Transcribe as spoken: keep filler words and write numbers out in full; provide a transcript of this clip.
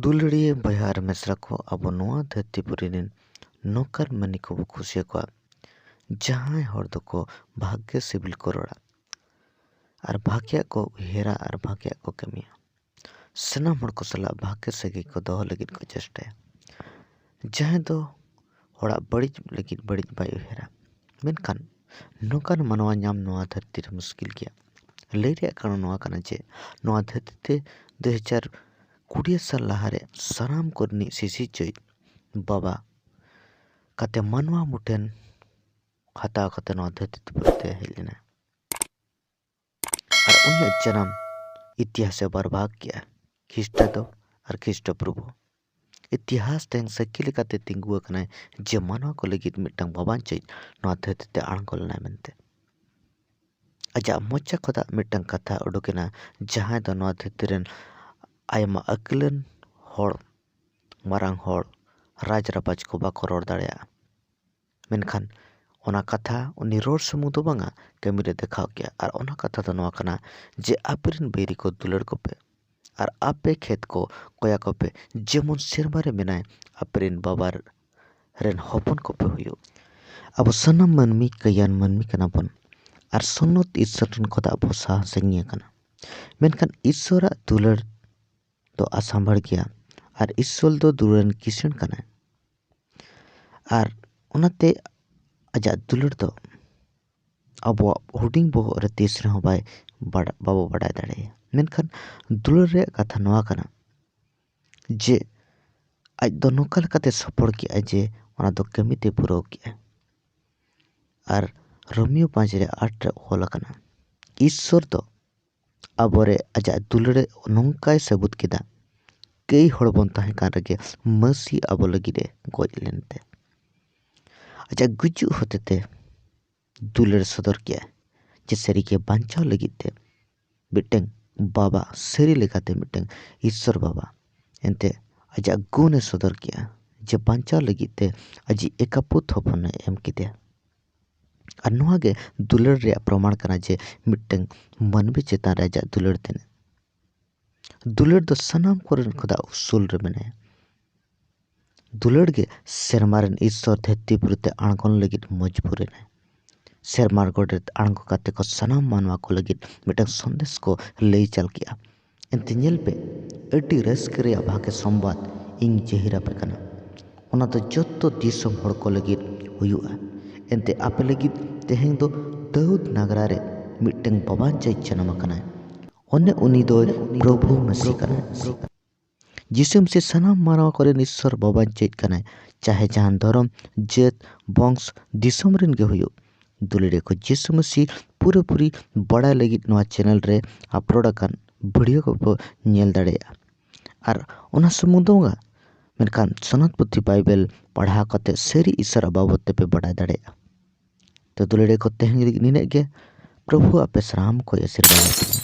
ᱫᱩᱞᱟᱹᱲᱤᱭᱟᱹ ᱵᱚᱭᱦᱟ ᱟᱨ ᱢᱤᱥᱨᱟ ᱠᱚ, ᱟᱵᱚ ᱱᱚᱣᱟ ᱫᱷᱟᱹᱨᱛᱤ ᱯᱩᱨᱤ ᱨᱮᱱ ᱱᱚᱝᱠᱟᱱ ᱢᱟᱹᱱᱢᱤ ᱠᱚᱵᱚ ᱠᱩᱥᱤᱭᱟᱠᱚᱣᱟ, ᱡᱟᱦᱟᱸᱭ ᱦᱚᱲ ᱫᱚᱠᱚ ᱵᱷᱟᱜᱮ ᱥᱤᱵᱤᱞ ᱠᱚ ᱨᱚᱲᱟ ᱟᱨ ᱵᱷᱟᱜᱮᱭᱟᱜ ᱠᱚ ᱩᱭᱦᱟᱹᱨᱟ ᱟᱨ ᱵᱷᱟᱜᱮᱭᱟᱜ ᱠᱚ ᱠᱟᱹᱢᱤᱭᱟ᱾ ᱥᱟᱱᱟᱢ ᱦᱚᱲ ᱠᱚ ᱥᱟᱞᱟᱜ ᱵᱷᱟᱜᱮ ᱥᱟᱹᱜᱟᱹᱭ ᱠᱚ ᱫᱚᱦᱚ ᱞᱟᱹᱜᱤᱫ ᱠᱚ ᱪᱮᱥᱴᱟᱭᱟ᱾ ᱡᱟᱦᱟᱸᱭ ᱫᱚ ᱦᱚᱲᱟᱜ ᱵᱟᱹᱲᱤᱡ ᱞᱟᱹᱜᱤᱫ ᱵᱟᱹᱲᱤᱡ ᱵᱟᱭ ᱩᱭᱦᱟᱹᱨᱟ᱾ ᱢᱮᱱᱠᱷᱟᱱ ᱱᱚᱝᱠᱟᱱ ᱢᱟᱱᱣᱟ ᱧᱟᱢ ᱱᱚᱣᱟ ᱫᱷᱟᱹᱨᱛᱤ ᱨᱮ ᱢᱩᱥᱠᱤᱞ ᱜᱮᱭᱟ᱾ ᱞᱟᱹᱭ ᱨᱮᱭᱟᱜ ᱠᱟᱨᱚᱱ ᱱᱚᱣᱟ ᱠᱟᱱᱟ ᱡᱮ ᱱᱚᱣᱟ ᱫᱷᱟᱹᱨᱛᱤ ᱛᱮ ᱫᱩ ᱦᱟᱡᱟᱨ ᱠᱩᱲᱤ ᱥᱟᱞ ᱞᱟᱦᱟᱨᱮ ᱥᱟᱱᱟᱢ ᱠᱚ ᱨᱤᱱᱤᱡ ᱥᱤᱥᱤᱨᱡᱟᱹᱣᱤᱡ ᱵᱟᱵᱟ ᱠᱟᱛᱮ ᱢᱟᱱᱣᱟ ᱢᱩᱴᱷᱟᱹᱱ ᱦᱟᱛᱟᱣ ᱠᱟᱛᱮ ᱱᱚᱣᱟ ᱫᱷᱟᱹᱨᱛᱤ ᱯᱩᱨᱤ ᱛᱮ ᱦᱮᱡ ᱞᱮᱱᱟ᱾ ᱟᱨ ᱩᱱᱤᱭᱟᱜ ᱡᱟᱱᱟᱢ ᱤᱛᱤᱦᱟᱥᱮ ᱵᱟᱨ ᱵᱷᱟᱜᱽ ᱠᱮᱜᱼᱟ, ᱠᱷᱤᱥᱴᱟᱵᱫᱚ ᱟᱨ ᱠᱷᱤᱥᱴᱚᱯᱩᱨᱵᱚ᱾ ᱤᱛᱤᱦᱟᱥ ᱛᱮᱦᱮᱧ ᱥᱟᱹᱠᱷᱤ ᱞᱮᱠᱟᱛᱮ ᱛᱤᱸᱜᱩ ᱟᱠᱟᱱᱟᱭ ᱡᱮ ᱢᱟᱱᱣᱟ ᱠᱚ ᱞᱟᱹᱜᱤᱫ ᱢᱤᱫᱴᱟᱝ ᱵᱟᱵᱟᱱ ᱪᱮᱫ ᱱᱚᱣᱟ ᱫᱷᱟᱹᱨᱛᱤ ᱛᱮ ᱟᱬᱜᱚ ᱞᱮᱱᱟᱭ ᱢᱮᱱᱛᱮ᱾ ᱟᱡᱟᱜ ᱢᱚᱪᱟ ᱠᱷᱚᱱᱟᱜ ᱢᱤᱫᱴᱟᱝ ᱠᱟᱛᱷᱟ ᱩᱰᱩᱠ ᱮᱱᱟ, ᱡᱟᱦᱟᱸᱭ ᱫᱚ ᱱᱚᱣᱟ ᱫᱷᱟᱹᱨᱛᱤ ᱨᱮᱱ ᱟᱭᱢᱟ ᱟᱹᱠᱤᱞᱟᱱ ᱦᱚᱲ, ᱢᱟᱨᱟᱝ ᱦᱚᱲ, ᱨᱟᱡᱽ ᱨᱟᱯᱟᱡᱽ ᱠᱚ ᱵᱟᱠᱚ ᱨᱚᱲ ᱫᱟᱲᱮᱭᱟᱜᱼᱟ᱾ ᱢᱮᱱᱠᱷᱟᱱ ᱚᱱᱟ ᱠᱟᱛᱷᱟ ᱩᱱᱤ ᱨᱚᱲ ᱥᱩᱢᱩᱝ ᱫᱚ ᱵᱟᱝᱟ, ᱠᱟᱹᱢᱤᱨᱮ ᱫᱮᱠᱷᱟᱣ ᱠᱮᱜᱼᱟ᱾ ᱟᱨ ᱚᱱᱟ ᱠᱟᱛᱷᱟ ᱫᱚ ᱱᱚᱣᱟ ᱠᱟᱱᱟ ᱡᱮ ᱟᱯᱮᱨᱮᱱ ᱵᱟᱹᱭᱨᱤ ᱠᱚ ᱫᱩᱞᱟᱹᱲ ᱠᱚᱯᱮ ᱟᱨ ᱟᱯᱮ ᱠᱷᱮᱛ ᱠᱚ ᱠᱚᱭᱟ ᱠᱚᱯᱮ, ᱡᱮᱢᱚᱱ ᱥᱮᱨᱢᱟ ᱨᱮ ᱢᱮᱱᱟᱭ ᱟᱯᱮᱨᱮᱱ ᱵᱟᱵᱟ ᱨᱮᱱ ᱦᱚᱯᱚᱱ ᱠᱚᱯᱮ ᱦᱩᱭᱩᱜ᱾ ᱟᱵᱚ ᱥᱟᱱᱟᱢ ᱢᱟᱹᱱᱢᱤ ᱠᱟᱹᱭᱟᱱ ᱢᱟᱹᱱᱢᱤ ᱠᱟᱱᱟ ᱵᱚᱱ ᱟᱨ ᱥᱚᱱᱚᱛ ᱤᱥᱥᱚᱨ ᱴᱷᱮᱱ ᱠᱷᱚᱱᱟᱜ ᱵᱚ ᱥᱟᱦᱟ ᱥᱟᱺᱜᱤᱧ ᱟᱠᱟᱱᱟ᱾ ᱢᱮᱱᱠᱷᱟᱱ ᱤᱥᱥᱚᱨᱟᱜ ᱫᱩᱞᱟᱹᱲ ᱫᱚ ᱟᱥᱟᱢᱵᱷᱟᱲ ᱜᱮᱭᱟ ᱟᱨ ᱤᱥᱥᱚᱨ ᱫᱚ ᱫᱩᱞᱟᱹᱲ ᱨᱮᱱ ᱠᱤᱥᱟᱹᱬ ᱠᱟᱱᱟᱭ᱾ ᱟᱨ ᱚᱱᱟᱛᱮ ᱟᱡᱟᱜ ᱫᱩᱞᱟᱹᱲ ᱫᱚ ᱟᱵᱚᱣᱟᱜ ᱦᱩᱰᱤᱧ ᱵᱚᱦᱚᱜ ᱨᱮ ᱛᱤᱥ ᱨᱮᱦᱚᱸ ᱵᱟᱭ ᱵᱟᱰ-, ᱵᱟᱵᱚ ᱵᱟᱰᱟᱭ ᱫᱟᱲᱮᱭᱟᱜᱼᱟ᱾ ᱢᱮᱱᱠᱷᱟᱱ ᱫᱩᱞᱟᱹᱲ ᱨᱮᱭᱟᱜ ᱠᱟᱛᱷᱟ ᱱᱚᱣᱟ ᱠᱟᱱᱟ ᱡᱮ ᱟᱡ ᱫᱚ ᱱᱚᱝᱠᱟ ᱞᱮᱠᱟᱛᱮ ᱥᱚᱯᱷᱚᱞ ᱠᱮᱜᱼᱟᱭ ᱡᱮ ᱚᱱᱟ ᱫᱚ ᱠᱟᱹᱢᱤ ᱛᱮ ᱯᱩᱨᱟᱹᱣ ᱠᱮᱜᱼᱟᱭ᱾ ᱟᱨ ᱨᱳᱢᱤᱭᱳ ᱯᱟᱸᱪ ᱨᱮ ᱟᱴ ᱨᱮ ᱚᱞ ᱟᱠᱟᱱᱟ, ᱤᱥᱥᱚᱨ ᱫᱚ ᱟᱵᱚᱨᱮ ᱟᱡᱟᱜ ᱫᱩᱞᱟᱹᱲ ᱱᱚᱝᱠᱟᱭ ᱥᱟᱹᱵᱩᱛ ᱠᱮᱫᱟ, ᱠᱟᱹᱭ ᱦᱚᱲ ᱵᱚᱱ ᱛᱟᱦᱮᱸ ᱠᱟᱱ ᱨᱮᱜᱮ ᱢᱟᱹᱥᱤ ᱟᱵᱚ ᱞᱟᱹᱜᱤᱫ ᱮ ᱜᱚᱡ ᱞᱮᱱᱛᱮ᱾ ᱟᱡᱟᱜ ᱜᱩᱡᱩᱜ ᱦᱚᱛᱮᱛᱮ ᱫᱩᱞᱟᱹᱲ ᱥᱚᱫᱚᱨ ᱠᱮᱜᱼᱟ ᱡᱮ ᱥᱟᱹᱨᱤᱜᱮ ᱵᱟᱧᱪᱟᱣ ᱞᱟᱹᱜᱤᱫ ᱛᱮ ᱢᱤᱫᱴᱟᱝ ᱵᱟᱵᱟ, ᱥᱟᱹᱨᱤ ᱞᱮᱠᱟᱛᱮ ᱢᱤᱫᱴᱟᱝ ᱤᱥᱥᱚᱨ ᱵᱟᱵᱟ᱾ ᱮᱱᱛᱮ ᱟᱡᱟᱜ ᱜᱩᱱ ᱮ ᱥᱚᱫᱚᱨ ᱠᱮᱜᱼᱟ ᱡᱮ ᱵᱟᱧᱪᱟᱣ ᱞᱟᱹᱜᱤᱫ ᱛᱮ ᱟᱡᱤᱡ ᱮᱠᱟᱯᱩᱛ ᱦᱚᱯᱚᱱ ᱮ ᱮᱢ ᱠᱮᱫᱮᱭᱟ᱾ ᱟᱨ ᱱᱚᱣᱟ ᱜᱮ ᱫᱩᱞᱟᱹᱲ ᱨᱮᱭᱟᱜ ᱯᱨᱚᱢᱟᱬ ᱠᱟᱱᱟ ᱡᱮ ᱢᱤᱫᱴᱟᱝ ᱢᱟᱹᱱᱢᱤ ᱪᱮᱛᱟᱱ ᱨᱮ ᱟᱡᱟᱜ ᱫᱩᱞᱟᱹᱲ ᱛᱤᱱᱟᱹᱜ᱾ ᱫᱩᱞᱟᱹᱲ ᱫᱚ ᱥᱟᱱᱟᱢ ᱠᱚᱨᱮᱱ ᱠᱷᱚᱱᱟᱜ ᱩᱥᱩᱞ ᱨᱮ ᱢᱮᱱᱟᱭᱟ᱾ ᱫᱩᱞᱟᱹᱲ ᱜᱮ ᱥᱮᱨᱢᱟ ᱨᱮᱱ ᱤᱥᱥᱚᱨ ᱫᱷᱟᱹᱨᱛᱤ ᱯᱩᱨᱤ ᱛᱮ ᱟᱬᱜᱚᱱ ᱞᱟᱹᱜᱤᱫ ᱢᱚᱡᱽᱵᱩᱨ ᱮᱱᱟᱭ᱾ ᱥᱮᱨᱢᱟ ᱜᱚᱰᱮᱛ ᱟᱬᱜᱚ ᱠᱟᱛᱮ ᱠᱚ ᱥᱟᱱᱟᱢ ᱢᱟᱱᱣᱟ ᱠᱚ ᱞᱟᱹᱜᱤᱫ ᱢᱤᱫᱴᱟᱝ ᱥᱚᱱᱫᱮᱥ ᱠᱚ ᱞᱟᱹᱭ ᱪᱟᱞ ᱠᱮᱜᱼᱟ᱾ ᱮᱱᱛᱮ ᱧᱮᱞ ᱯᱮ, ᱟᱹᱰᱤ ᱨᱟᱹᱥᱠᱟᱹ ᱨᱮᱭᱟᱜ ᱵᱷᱟᱜᱮ ᱥᱚᱢᱵᱟᱫ ᱤᱧ ᱡᱟᱹᱦᱤᱨ ᱟᱯᱮ ᱠᱟᱱᱟ᱾ ᱚᱱᱟ ᱫᱚ ᱡᱚᱛᱚ ᱫᱤᱥᱚᱢ ᱦᱚᱲ ᱠᱚ ᱞᱟᱹᱜᱤᱫ ᱦᱩᱭᱩᱜᱼᱟ᱾ ᱮᱱᱛᱮ ᱟᱯᱮ ᱞᱟᱹᱜᱤᱫ ᱛᱮᱦᱮᱧ ᱫᱚ ᱫᱟᱹᱣᱫ ᱱᱟᱜᱽᱨᱟ ᱨᱮ ᱢᱤᱫᱴᱟᱝ ᱵᱟᱵᱟᱧᱪᱟᱭ ᱡᱟᱱᱟᱢ ᱟᱠᱟᱱᱟᱭ᱾ ᱚᱱᱮ ᱩᱱᱤ ᱫᱚᱭ ᱯᱨᱚᱵᱷᱩ ᱢᱮᱥᱤ ᱠᱟᱱᱟᱭ᱾ ᱡᱤᱥᱩ ᱢᱮᱥᱤ ᱥᱟᱱᱟᱢ ᱢᱟᱱᱣᱟ ᱠᱚᱨᱮᱱ ᱤᱥᱥᱚᱨ ᱵᱟᱵᱟᱧᱪᱟᱭᱤᱡ ᱠᱟᱱᱟᱭ, ᱪᱟᱦᱮ ᱡᱟᱦᱟᱱ ᱫᱷᱚᱨᱚᱢ, ᱡᱟᱹᱛ, ᱵᱚᱝᱥ, ᱫᱤᱥᱚᱢ ᱨᱮᱱ ᱜᱮ ᱦᱩᱭᱩᱜ᱾ ᱫᱩᱞᱟᱹᱲᱤᱭᱟᱹ ᱠᱚ, ᱡᱤᱥᱩ ᱢᱮᱥᱤ ᱯᱩᱨᱟᱹᱯᱩᱨᱤ ᱵᱟᱲᱟᱭ ᱞᱟᱹᱜᱤᱫ ᱱᱚᱣᱟ ᱪᱮᱱᱮᱞ ᱨᱮ ᱟᱯᱞᱳᱰ ᱟᱠᱟᱱ ᱵᱷᱤᱰᱤᱭᱳ ᱠᱚᱯᱮ ᱧᱮᱞ ᱫᱟᱲᱮᱭᱟᱜᱼᱟ᱾ ᱟᱨ ᱚᱱᱟ ᱥᱩᱢᱩᱝ ᱫᱚ ᱵᱟᱝᱟ, ᱢᱮᱱᱠᱷᱟᱱ ᱥᱚᱱᱚᱛ ᱯᱩᱛᱷᱤ ᱵᱟᱭᱵᱮᱞ ᱯᱟᱲᱦᱟᱣ ᱠᱟᱛᱮ ᱥᱟᱹᱨᱤ ᱤᱥᱥᱚᱨᱟᱜ ᱵᱟᱵᱚᱫ ᱛᱮᱯᱮ ᱵᱟᱰᱟᱭ ᱫᱟᱲᱮᱭᱟᱜᱼᱟ᱾ ᱛᱚ ᱫᱩᱞᱟᱹᱲᱤᱭᱟᱹ ᱠᱚ, ᱛᱮᱦᱮᱧ ᱞᱟᱹᱜᱤᱫ ᱱᱤᱱᱟᱹᱜ ᱜᱮ᱾ ᱯᱨᱚᱵᱷᱩ ᱟᱯᱮ ᱥᱟᱱᱟᱢ ᱠᱚᱭ ᱟᱥᱤᱨᱵᱟᱫᱽ᱾